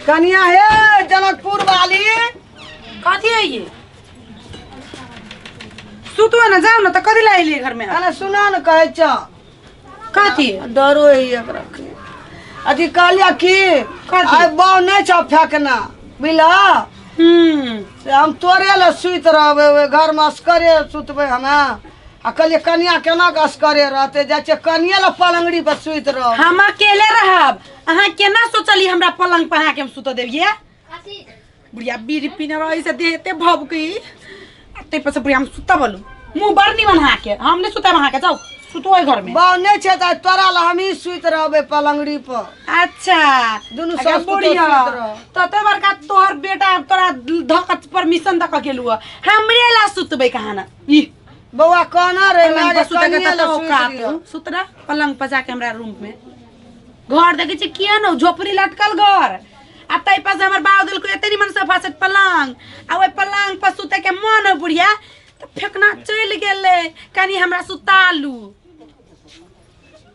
कनिया हे जनकपुर वाली। कथी है ये? सुतबो न, जाओ न त कथी ला एलियै घर में? अरे सुना न, कहै छ। कथी? डरो है एकरा के। अथी कहलिया की कथी? आइ बाउ नहि छौ फेकना, बुझलह? से हम तोरे लए सुति रहबै, ओहि घरमे असगरे सुतबै हमे। आ कहलियै कनिया केना के असगरे रहतै, जाइ छियै कनिये लए पलंगड़ी पर सुति रहब। हम अकेले रहब। अहाँ केना सोचलियै हमरा पलंग पर अहाँके हम सुतऽ देब? ये बुढ़िया बीड़ी पीने रही से देह एते भबकी, ताहि पर से बुढ़िया हम सुतऽ बोलू मुँह बड़ निमन अहाँके। हम नहि सुतब अहाँके, जाउ सुतू ओहि घर में। बाउ नहि छै तऽ तोरा लए हमही सुति रहबै पलंगड़ी पर। अच्छा। दुनू अगर सास पुतोह बुढ़िया, सुति रह। तते बड़का तोहर बेटा तोरा धऽ कऽ परमिशन दऽ कऽ गेलू हँ, हमरे ला सुतबै कहाँ न ई बौआ कहना रे पलंग माय पर गे, सुतके कनिये तऽ लए तो सुति औकात रहियौ। हो। सुत रह पलंग पर जाके हमरा रूम में। घर देखै छी किया न झोपड़ी लटकल घर, आ ताहि पर से हमर बाप देलको एते निमन सोफा सेट पलंग, आ ओहि पलंग पर सुते के मन हो बुढ़िया तऽ फेकना चलि गेलै कनी हमरा सुतालू।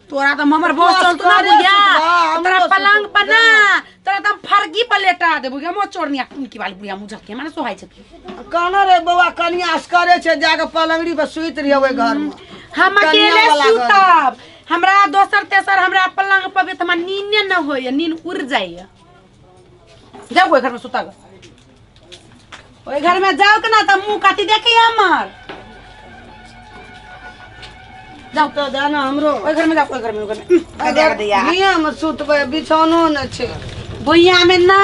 तोरा तऽ हमर बस चलतो ना असगरे बुढ़िया, सुतबा, हमरो तोरा पलंग पर ना, तोरा तऽ हम फरकी पर लेटा देबो। हमर चोरनिया कुनकी वाली बुढ़िया मुझक के माने सोहाइ छथिन। कहना रे बौआ, कनिया असगरे छै, जाके पलंगड़ी पर सुति रहियौ ओहि घर में। हम कनिया अकेले वाला घर। सुतब, हमरा दोसर तेसर हमरा पलंग पर भी तऽ हमरा नींदे न होइए, नींद उड़ जाइए। जाउ ओहि घर में सुतब, ओहि घर में जाउ के ना तऽ मुँह कथी देखी हमर। जाउ। तऽ जाना हमरो ओहि घर में जाउ, ओहि घर में, ओहि घर में कदे कदे भुइयाँ में सुतबै, बिछौनो नहि छै। भुइयाँ में ना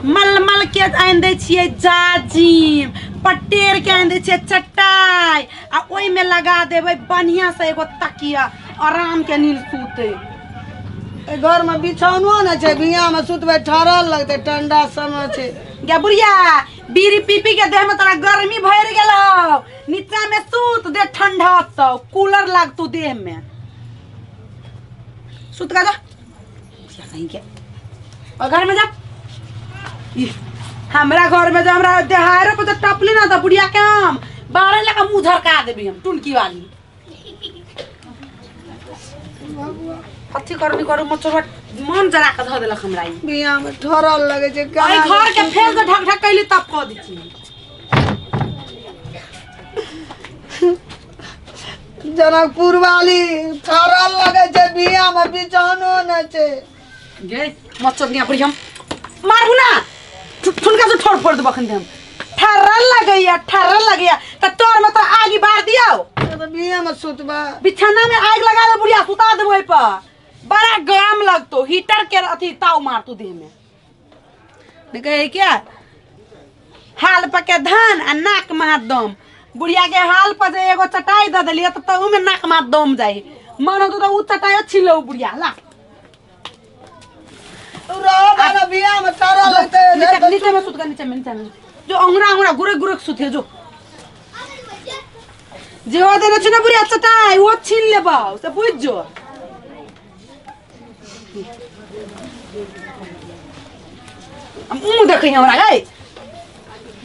मलमल के आनि दै छियै जाजिम, पटेर के आनि दै छियै चटाई, आ ओहिमे लगा देबै बढ़िया से एगो तकिया, आराम के नींद सुतै। एहि घर में बिछौनो नहि छै, भुइयाँ में सुतबै ठरल लगतै, ठंडा समय छै। गे बुढ़िया, बीड़ी पी पी के देह में तोरा गर्मी भरि गेल हौ, नीचा में सुत, देह ठंडा होतौ, कूलर लागतौ देह में, सुत का जा बुढ़िया कहीं के और घर में जा। इह, हमरा घर में जो हमरा देहारो पर जो टपली ना तो बुढ़िया के हम 12 लाख मुंह झरका देबी हम टुनकी वाली। कथी करू करू मचोरवा मन जरा के धऽ देलक हमरा ई। भुइयाँ में ठरल लगै छै। एहि केना घर के फेर से ढक ढक कैली तब कऽ दै छी। जनकपुर वाली, ठरल लगै छै, भुइयाँ में बिछौनो नहि छै। गे मचोरनिया बुढ़िया, हम मारबू ना ठुनका से ठोर फोड़ देबो अखन हम। ठरल लगैया, ठरल लगैया त तोर में तो आगी बार दियौ। तऽ भुइयाँ में सुतबै। बिछाना में आग लगा दे बुढ़िया, सुता देबो ओहि पर, बड़ा गरम लगतो, हीटर के अथी ताव मारतो देह में। नहीं कहे क्या हाल पर के धान आ नाक में हाथ दम। बुढ़िया के हाल पर जे एगो चटाई दे देलियै तऽ तहू में नाक में हाथ दम जाय, मन होतो तऽ उ चटाइयो छीन लो बुढ़िया ला। रह ना बिया में तारा लगते है। नीचे नीचे में सुत कर, नीचे में, नीचे में जो अंगुरा अंगुरा गुरे गुरे सुते जो जे हो देने छी ना बुढ़िया चटाई वो छीन लेबौ से बुझ जो। मुँह देखै हमरा गै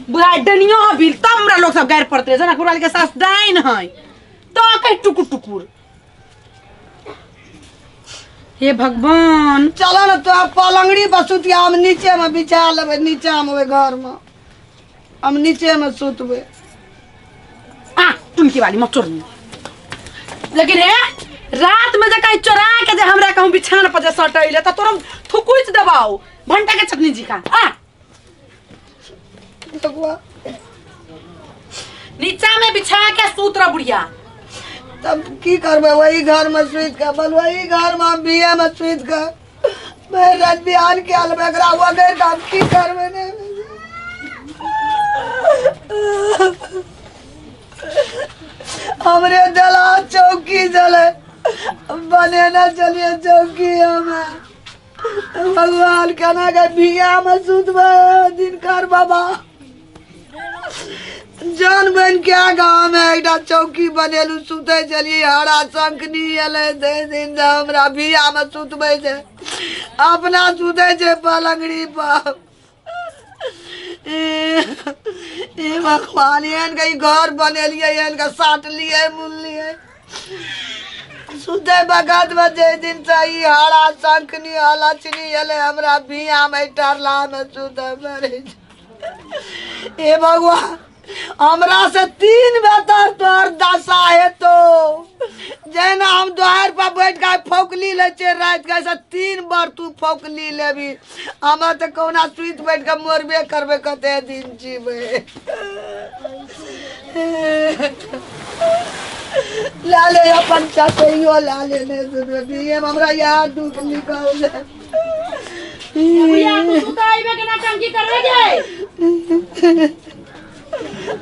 बुढ़ा डनियो बिल तब हमरा लोग सब गारि पड़ते जेना कुड़ाल के सास डाइन है तो कह टुकुर टुकुर। हे भगवान। चलो ना तो पलंगड़ी पर सुतिया, हम नीचे में बिछा लेबै, नीचा में ओहि घर में हम नीचे में सुतबै। आ टुनकी वाली मचोरनी, लेकिन हे रात में जे कहीं चोरा के जे हमरा कहूँ बिछान पर जे सटैले त तोरा थुकुच देबाउ भंटा के चटनी जी का। आ भगवान। नीचा में बिछा के सूत रह बुढ़िया। तब की करबै, वही घर में सुति के बोल, वही घर में हम बिया में सुति के भरि राति बिहान के आलबै, एकरा वगैर के हम की करबै? ने हमरे जला चौकी जले बनेने चलिए चौकी हमें। भगवान केना के बिया में सुतबै दिनकर बाबा? जान बन के गाँव में एकटा चौकी बनेलू, सुतै छलियै, हरा शंखनी एलै दे दिन जे हमरा बिया में सुतबै छै, अपना सुतै छै पलंगड़ी पर। हे भगवान, एहन के ई घर बनेलियै, एहन के साटलियै मुनलियै। सुतै बगत में जे दिन से ई हरा शंखनी हलचनी एलै हमरा बिया में टरला में सुतै पड़ै छै। हे भगवान, हमरा से 3 बेतर तोहर दशा हेतो। जेना हम दोहर पर बैठ के फौकली लै छियै राति के, से 3 बार तू फौकली लेबी। हमरा तऽ कहुना सुति बैठ के मरबे करबै, कते दिन जीबै। ला ले अपन चटैयो ला ले, नहि सुनबै बीए में हमरा याद दुख निकल जाए। बुढ़िया, तू सुताइबे के नौटंकी करबे गे?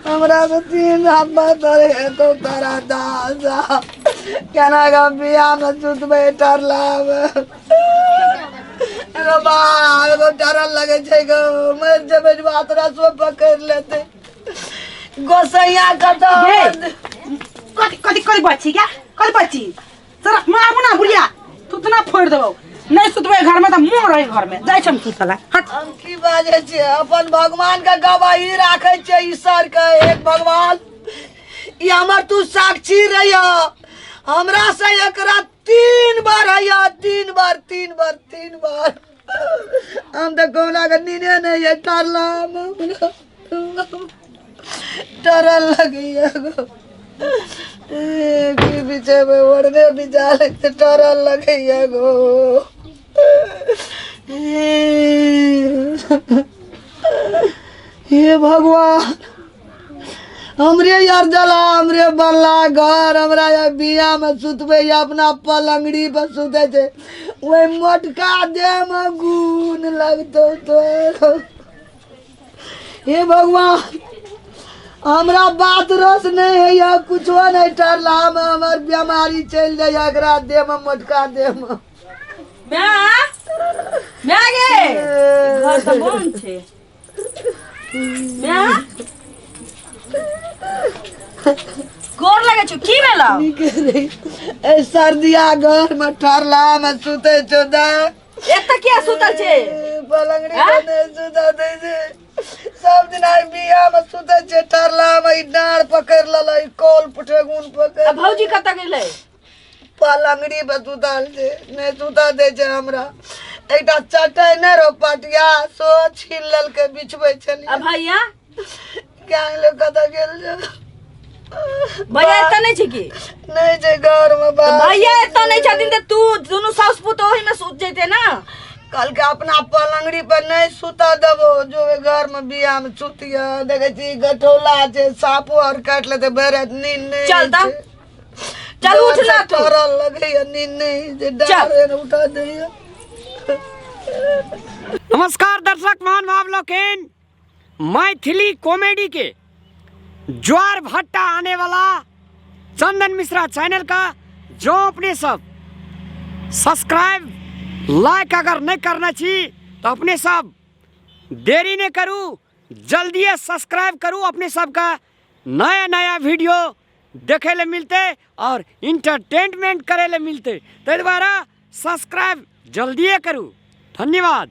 हमरा से 3 नंबर हे तो तारा दासा केना गा बियाह में सुतबै टरलाब। एगो बा एगो डरल लगे छै गो, मरि जेबै बात रसो पकड़ि लेतै गोसैया कतऽ। कथी कथी कथी बच्ची क्या? कथी बच्ची तोरा मारबो ना बुढ़िया, तू तो ना फोड़ देबो। नहीं सुतबे घर में तो मुँह रहे घर में जाइ छम सुतला, हट। हम की बाजै छियै? अपन भगवान के गवाही राखै छियै ईश्वर के, एक भगवान ई हमर तू साक्षी रहिय। हमरा से एकरा 3 बार हैया, 3 बार, 3 बार, 3 बार। हम तऽ कहुना के नीने नहीं है, टरला डरल लगैया गो। ए, की बिछेबै? ओढ़ने बिछा लै तऽ डरल लगैया गो। हे भगवान, हमरे यार जला हमरे बनला घर, हमरा या बिया में सुतबै या अपना पलंगड़ी पर सुतै छै, ओहि मोटका देह में गुण लगतौ तोर। हे भगवान, हमरा बात रस नहीं है या कुछो नहीं, टरला में हमर बीमारी चलि जाइए एकरा देह में, मोटका देह में। माय, माय गे, घर तऽ बंद छै। माय, गोर लगै छौ, की भेलौ? नीके रही। ए सर्दिया घर में ठरला में सुतै छौ दा। एतऽ किया सुतल छै? पलंगड़ी आँय? पर नहि सुता दै छै। सब दिन आइ बियाह में सुतै छै ठरला में, ई डाँड़ पकड़ि लेलक, ई कौल पुठेगुन पकड़ि। आ भौजी कतऽ गेलै? पलंगड़ी पर सुतल छै, नहि सुतऽ दै छै हमरा। एकटा चटै नहि रहो पटिया, सेहो छीन लेलकै, बिछबै छलियै। आ भैया? क्या लोग कतऽ गेल छै? भैया एतऽ नहि छै की? नहि छै घर में। तऽ भैया एतऽ नहि छथिन तऽ तू दुनू साउस पुतोह ओहिमे सुत जैते ना। कहलकै अपना पलंगड़ी पर नहि सुतऽ देबो, जो घर में बियाह में सुतिय। देखै छी गठौला छै, सापो आर काटि लेतै, भरि राति नींद नहि चल तऽ। छै। चल उठ ना तू। डर लगैया, नींद नहि छै, चल। डर उठा दैया। नमस्कार दर्शक महानुभाव लोकिन, मैथिली कॉमेडी के ज्वार भट्टा आने वाला चंदन मिश्रा चैनल का जो अपने सब सब्सक्राइब लाइक अगर नहीं करना छी तो अपने सब देरी नहीं करू, जल्दी सब्सक्राइब करू। अपने सबका नया नया वीडियो देखे ले मिलते और इंटरटेनमेंट करे ले मिलते, ताहि द्वारा सब्सक्राइब जल्दिए करू। धन्यवाद।